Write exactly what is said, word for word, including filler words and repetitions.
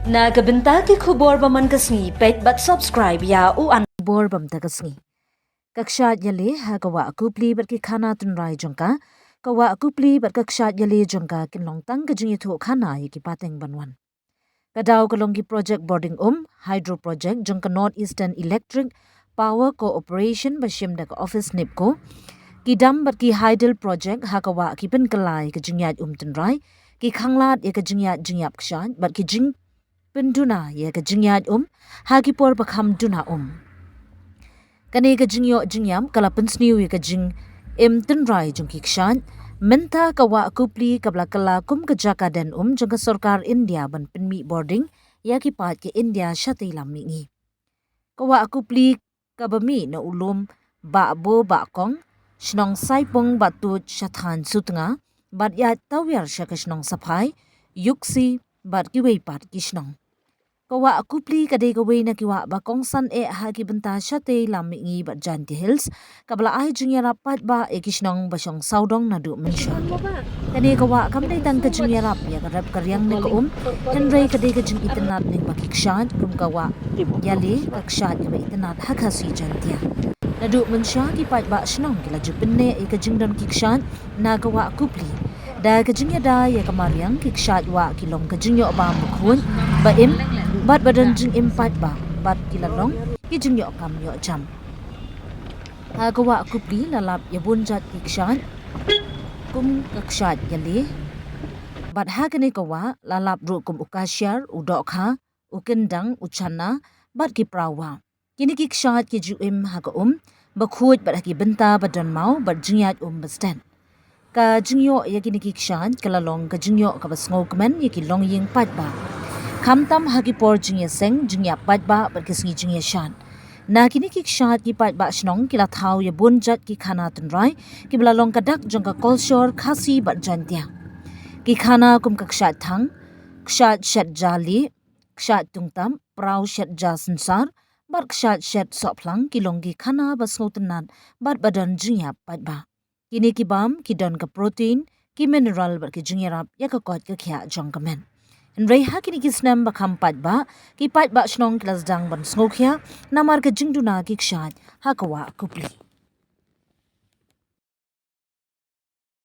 Na ka bynta ki khubor ba man ka sngi, peit bad subscribe ïa u an khubor ba mynta ka sngi. Ka kshaid ïaleh ha ka wah Kupli bad ki khana tynrai jong ka, ka wah Kupli bad ka kshaid ïaleh jong ka kin long tang ka jingïathuh khana ïa ki pateng ban wan. Ka daw ka long ki project bording um, hydro project jong ka North Eastern Electric Power Corporation ba shim da ka office NEEPCO, ki dam bad ki hydel project ha ka wah ki pynkylla ïa ka jingïaid um tynrai, ki khanglad ïa ka jingïaid jingïap kshaid bad ki jingpynduna ïa ka jingïaid um ha ki por ba kham duna um. Kane ka jingïoh jingïap ka la pynsniew ïa ka jingim tynrai jong ki kshaid. Mynta ka wah Kupli kaba la kylla kum ka jaka den um jong ka sorkar India ban pynmih bording ïa ki paid ka India shatei lam mihngi. Ka wah Kupli kaba mih na u lum Bahbo Bahkong, shnong Saipung bad tuid sha thaiñ Sutnga, bad ïaid tawiar sha ka shnong Saphai, Yuksi bad kiwei pat ki shnong. Ka wah Kupli ka dei kawei na ki wah ba kongsan eh ha ki bynta shatei lam mihngi bad Jaintia Hills, kaba la ai jingïarap paidbah ïa ki shnong ba shong sawdong naduh mynshuwa. Kane ka wah kam dei tang ka jingïarap ïa ka rep ka riang ne ka um, hynrei ka dei ka jingitynnad lyngba ki kshaid, kum ka wah ïaleh, ka kshaid kaba itynnad ha Khasi Jaintia. Naduh mynshuwa ki paidbah shnong ki la ju pynneh ïa ka jingdon ki kshaid na ka wah Kupli. Da ka jingïada ïa ka mariang, ki kshaid wah ki long ka jingïoh bam bakhuid, ba im bad ba don jingim paidbah, bad ki la long ki jingïoh kam ïoh jam. Ha ka wah Kupli la lap ïa bun jait ki kshaid kum ka kshaid ïaleh, bad ha kane ka wah la lap ruh kum u kashiar, u dohkha, u kyndang, u channa bad ki prawa. Kine ki kshaid ki ju im ha ka um bakhuid bad ha ki bynta ba don maw bad jingïaid um ba stet. Ka jingïoh ïa kine ki kshaid ka la long ka jingïoh kaba sngewkmen ïa ki longïing paidbah, khamtam ha ki por jingïaseng jingïap paidbah bad ki sngi jingïashad. Na kine ki kshaid ki paidbah shnong ki la thaw ïa bun jait ki khana tynrai kiba la long ka dak jong ka kolshor Khasi bad Jaintia. Ki khana kum ka kshaid thang, kshaid shet ja lieh, kshaid tungtap, praw shet ja synsar bad kshaid shet sohphlang ki long ki khana ba sngewtynnad bad ba don jingïap paidbah. Kine ki bam ki don ka protein, ki mineral bad ki jingïarap ïa ka koit ka khiah jong ka met. Hynrei ha kine ki snem ba kham paidbah, ki paidbah shnong ki la sdang ban sngewkhia namar ka jingduna ki kshaid ha ka wah Kupli.